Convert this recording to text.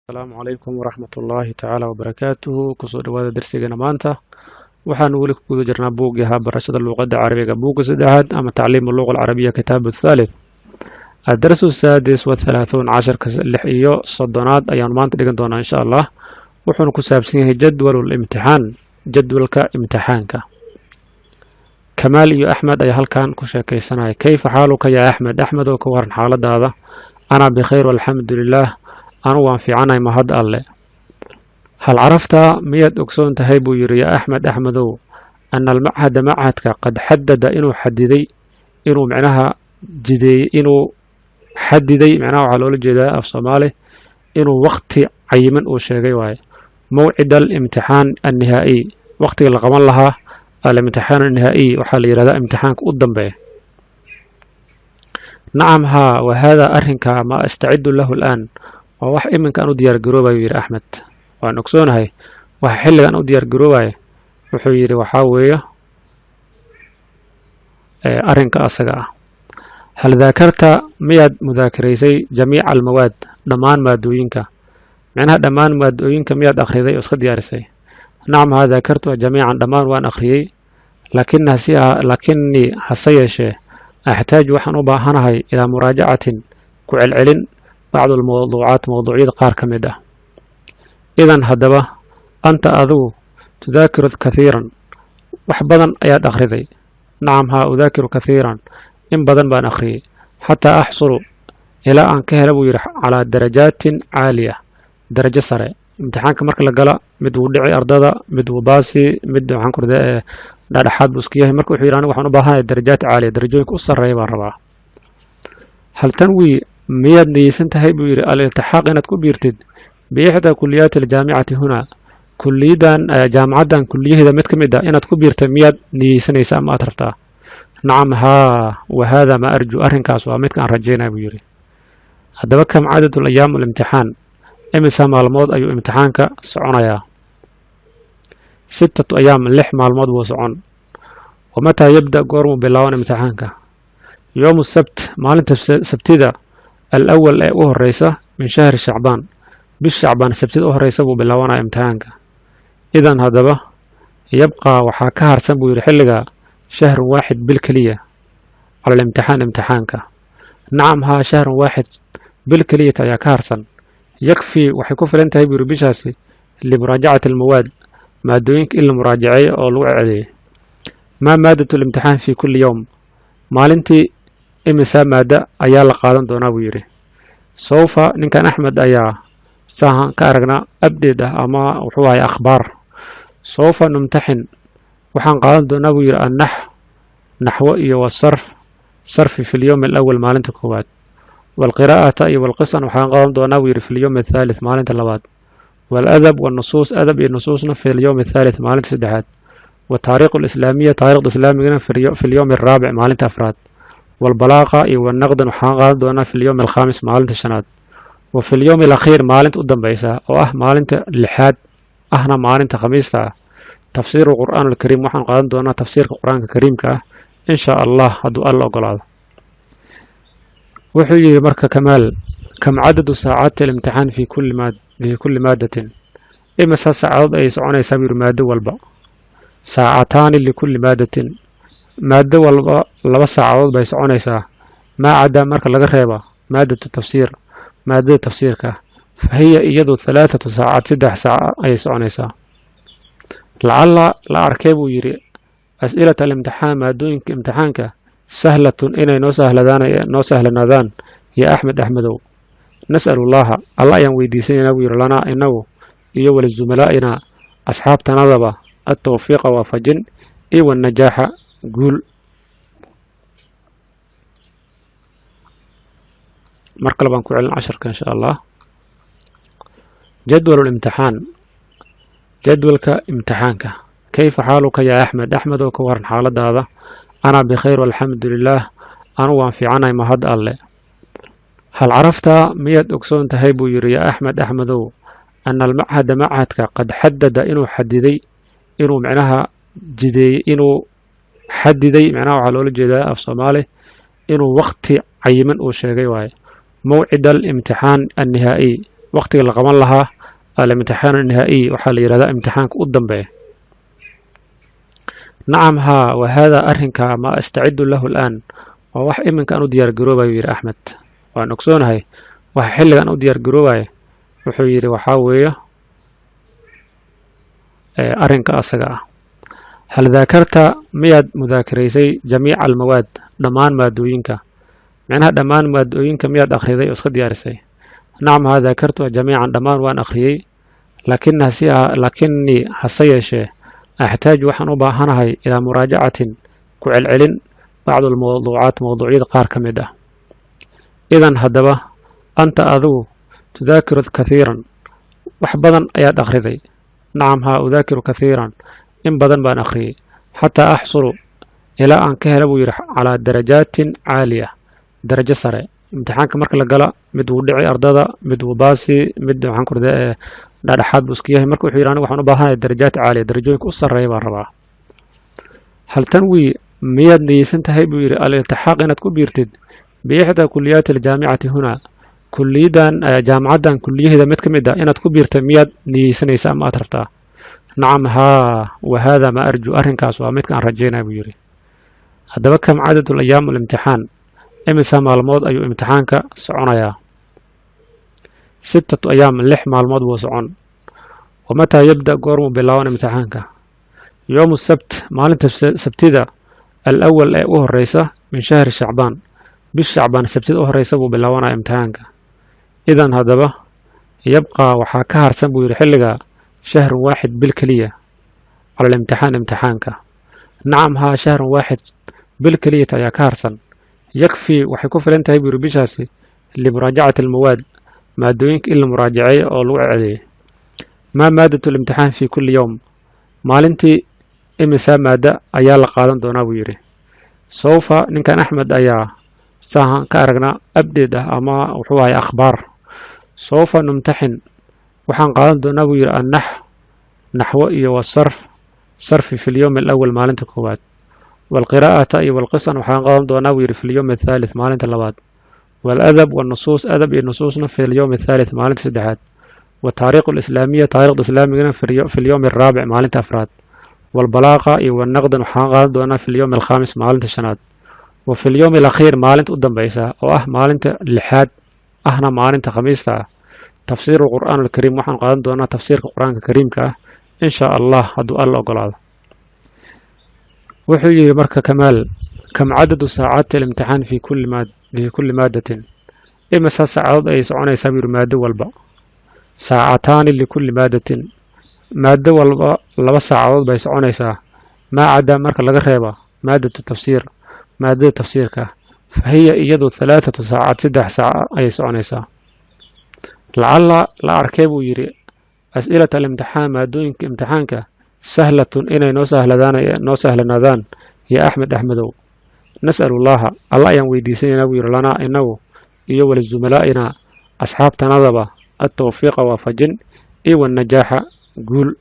Asalaamu calaykum waraxmat ullaahi tacaala wabarakaatuhu. Kusoo dhawaada darsigeena maanta. Waxaanu weli ku guda jirnaa buuggii ahaa barashada luuqadda carabiga, buugga saddexaad ama tacliimu luqa alcarabiya, kitaabu thalith, addarsu saadis wathalaathuun, casharka 36aad ayaanu maanta dhigan doonaa, insha Allah. Wuxuuna ku saabsan yahay jadwalu limtixaan, jadwalka imtixaanka. Kamaal iyo Axmed ayaa halkan ku sheekaysanaya. Kayfa xaaluka yaa Axmed? Axmed oo ka waran xaaladaada? Ana bikhayr, alxamdu lilah. Anu waan fiicanahay, mahad Alle. Hal carafta, miyaad ogsoon tahay, buu yidhi, yaa Axmed, Axmedow, ana almachada, machadka, qad xadada, inuu xadiday, inuu micnaha jideeyey, inuu xadiday, micnaha waxaa loola jeedaa af Soomaali inuu waqti cayiman uu sheegay waaye, mawcid alimtixaan annihaa'iy, waqtiga la qaban lahaa alimtixaan annihaa'iy, waxaa la yidhahdaa imtixaanka u dambeeya. Nacam, haa. Wa haadaa, arrinkaa, maa astacidu lahu alaan, waa wax iminka aan u diyaar garoobayo, yidhi Axmed. Waan ogsoonahay waxa xilligan u diyaar garoobaya. Wuxuu yidhi waxaa weeye arrinka asaga ah. Hal daakarta, miyaad mudaakaraysay, jamiica almawaad, dhammaan maadooyinka? Micnaha dhammaan maadooyinka miyaad akhriday oo iska diyaarisay? Nacam, haa, daakartu jamiican, dhammaan waan akhriyey. Laakinii, hase yeeshee, axtaaju, waxaan u baahanahay, ilaa muraajacatin, ku celcelin, bacdu almawduucaat, mawduucyada qaar ka mid ah. Idan, haddaba, anta, adigu, tudaakiru kathiiran, wax badan ayaad akhriday. Nacam, haa, udaakiru kathiiran, in badan baan akhriyey, xataa axsulu, ilaa aan ka hela, buu yidhi, calaa darajaatin caaliya, darajo sare. Imtixaanka marka la gala, mid wuu dhici ardada, mid wuu baasi, mid waxaan ku radaa dhexdhexaad buu iska yahay. Marka wuxuu yidhi, anigu waxaan u baahanahay darajaat caaliya, darajooyinka u sarreeya baan rabaa. Hal tanwi, miyaad niyeysan tahay, buu yidhi, aliltixaaq, inaad ku biirtid, biixdaa kuliyaati aljaamicati huna, kuliyadan jaamacaddan kuliyaheeda mid ka mid ah inaad ku biirta miyaad niyeysanaysa ama aad rabtaa? Nacam, haa. Wa hada maa arju, arrinkaas waa midka aan rajaynaya, buu yidhi. Haddaba, kam cadadu ayaam alimtixaan? Imisa maalmood ayuu imtixaanka soconayaa? Sittatu ayaam, 6 maalmood buu socon. Wamataa yabda, goormuu bilaaban imtixaanka? Yowmu sabt, maalinta sabtida, alawal, ee u horeysa, min shahri Shacbaan, bish Shacbaan sabtida u horeysa buu bilaabanaya imtixaanka. Idan, haddaba, yabqaa, waxaa ka harsan, buu yidhi, xilliga, shahrun waaxid, bil keliya, cala alimtixaan, imtixaanka. Nacam, haa, shahrun waaxid, bil keliyata ayaa ka harsan. Yakfii, waxay ku filan tahay, buu yidhi, bishaasi, limuraajacati almawaad, maadooyinka in la muraajaceeyo oo lagu celceliyey. Maa maadatu limtixaan fi kulli yowm? Maalintii imisaa maada ayaa la qaadan doonaa, buu yidhi. Sawfa, ninkan Axmed ayaa saahan ka aragnaa update ah ama wuxuu ahay akhbaar. Sawfa numtaxin, waxaan qaadan doonaa, buu yidhi, annax, naxwo, iyo wasarf, sarfi, fi lyowm alawal, maalinta koowaad. Waalqiraa'ata iyo walqisan waxaan qaadan doonaa, buu yidhi, fi lyowm athaalith, maalinta labaad. waaladab walnusuus, adab iyo nusuusna, fi lyowm athaalith, maalinta saddexaad. wataariikhu alislaamiya, taarikhda islaamigana, fi lyowm alraabic, maalinta afraad. walbalaaqa iyo wanaqdan waxaan qaadan doonaa fi lyowm alkhaamis, maalinta shanaad. Wa fi lyowm alakhiir, maalinta u dambaysa oo ah maalinta lixaad ahna maalinta khamiista ah, tafsiiru qur'aan alkariim, waxaan qaadan doonaa tafsiirka Qur-aanka kariimka ah, in shaa Allah, hadduu Alla ogolaado. Wuxuu yidhi marka Kamaal: kam cadadu saacaati alimtixaan fi kulli maadatin? Imisa saacadood ayay soconaysaa, buu yidhi, maado walba? Saacataani likulli maadatin, maado walba 2 saacadood bay soconaysaa, maa cadaa, marka laga reeba, maadatu tafsiir, maadada tafsiirka, fa hiya, iyadu, halaathatu saacaad, 3 saac ayay soconaysaa. Lacalla, la arkay, buu yidhi, as'ilata alimtixaan, maadooyinka imtixaanka, sahlatun, inay noo sahladaan, noo sahlanaadaan, ya Axmed, Axmedow. Nas'alu llaha, Alla ayaan weydiisanaynaa, buu yidhi, lanaa, inagu, iyo walizumalaa'ina, asxaabtanadaba, altawfiiqa, waafajin, iyo wanajaaxa, guul. Mar kale baan ku celin casharka, insha Allah. Jadwal limtixaan, jadwalka imtixaanka. Kayfa xaaluka yaa Axmed? Axmed oo ka waran xaaladaada? Ana bikhayr, alxamdu lilaah. Anu waan fiicanahay, mahad Alle. Hal carafta, miyaad ogsoon tahay, buu yidhi, yaa Axmed, Axmedow, ana almachada, machadka, qad xadada, inuu xadiday, inuu micnaha jideeyey, inuu xadiday, micnaha waxaa loola jeedaa af Soomaali inuu waqti cayiman uu sheegay waaye, mawcid alimtixaan annihaa'iy, Waqtiga la qaban lahaa الامتحان النهائي, waxaa la yidhahdaa imtixaanka u dambeeya. نعم haa, وهذا arrinka ما أستعد له الآن, waa wax iminka aan u diyaar garoobayo, yidhi Axmed. Waan ogsoonahay waxa xilligan u diyaar garoobaya. Wuxuu yidhi waxaa weeye arrinka asaga ah. هل ذاكرت, miyaad mudaakaraysay, جميع المواد, dhammaan maadooyinka? Micnaha dhammaan maadooyinka miyaad akhriday oo iska diyaarisay? نعم haa, ذاكرت جميعا, dhammaan waan akhriyey. لكني, hase yeeshee, أحتاج, waxaan u baahanahay, إلى مراجعة, ku celcelin, بعض الموضوعات, mowduucyada qaar ka mid ah. إذن, haddaba, أنت, adigu, تذاكر كثيرا, wax badan ayaad akhriday. نعم haa, أذاكر كثيرا, in badan baan akhriyey, حتى أحصل, ilaa aan ka hela, buu yidhi, على درجات عالية, darajo sare. Imtixaanka marka la gala, mid wuu dhici ardada, mid wuu baasi, mid waxaan ku rahdaa dhexdhexaad buu iska yahay. Marka wuxuu yidhi, aniga waxaan u baahanahay درجات عالية, darajooyinka u sarreeya baan rabaa. هل تنوي, miyaad niyeysan tahay, buu yidhi, الالتحاق, inaad ku biirtid, بإحدى كليات الجامعة هنا, kuliyaddan jaamacaddan kuliyaheeda mid ka mid ah inaad ku biirta miyaad niyeysanaysaa ama aad rabtaa? نعم haa, وهذا ما أرجو, arrinkaas waa midka aan rajaynaya, buu yidhi. Haddaba, كم عدد الأيام الامتحان? Imisa maalmood ayuu imtixaanka soconayaa? ستة أيام, 6 maalmood buu socon. ومتى يبدأ? Goormuu bilaaban imtixaanka? يوم السبت, maalinta sabtida, الأول, ee u horeysa, من شهر شعبان, bish Shacbaan sabtida u horeysa buu bilaabanaya imtixaanka. إذن, haddaba, يبقى, waxaa ka harsan, buu yidhi, xilliga, شهر واحد, bil keliya, على الامتحان, imtixaanka. نعم haa, شهر واحد, bil keliyata ayaa ka harsan. يكفي, waxay ku filan tahay, buu yidhi, bishaasi, لمراجعة المواد, maadooyinka in la muraajaceeyo oo lagu celceliyay. ما مادة الامتحان في كل يوم? Maalintii imisaa maada ayaa la qaadan doonaa, buu yidhi. سوف, ninkan Axmed ayaa saahan ka aragnaa update ah ama wuxuu ahay akhbaar. سوف نمتحن, waxaan qaadan doonaa, buu yidhi, النحو, naxwo, iyo والصرف, sarfi, في اليوم الأول, maalinta koowaad. والقراءة iyo والقصة waxaan qaadan doonaa, buu yidhi, في اليوم الثالث, maalinta labaad. والأدب والنصوص, adab iyo nusuusna, في اليوم الثالث, maalinta saddexaad. والتاريخ الإسلامية, taariikhda islaamigana, في اليوم الرابع, maalinta afraad. والبلاغة iyo والنقد waxaan qaadan doonaa في اليوم الخامس, maalinta shanaad. وفي اليوم الأخير, maalinta u dambeysa oo ah maalinta lixaad ahna maalinta khamiista ah, تفسير القرآن الكريم, waxaan qaadan doonaa tafsiirka Qur-aanka Kariimka ah, in shaa Allah, hadduu Alla ogolaado. Wuxuu yidhi marka Kamaal: كم عدد ساعات الامتحان في كل مادة? Imisa saacadood ayay soconaysaa, buu yidhi, maado walba? ساعتان لكل مادة, maado walba 2 saacadood bay soconaysaa, ما عدا, marka laga reeba, مادة التفسير, maadada tafsiirka, فهي, iyadu, 3 ساعات, 3 saac ayay soconaysaa. لعل, la arkay, buu yidhi, أسئلة الامتحان, maadooyinka imtixaanka, سهلة, inay noo sahladaan, noo sahlanaadaan, يا أحمد, Axmedow. نسأل الله, Alla ayaan weydiisanaynaa, buu yidhi, لنا, inagu, iyo ولزملائنا, asxaabtanadaba, التوفيق, waafajin, iyo والنجاح, guul.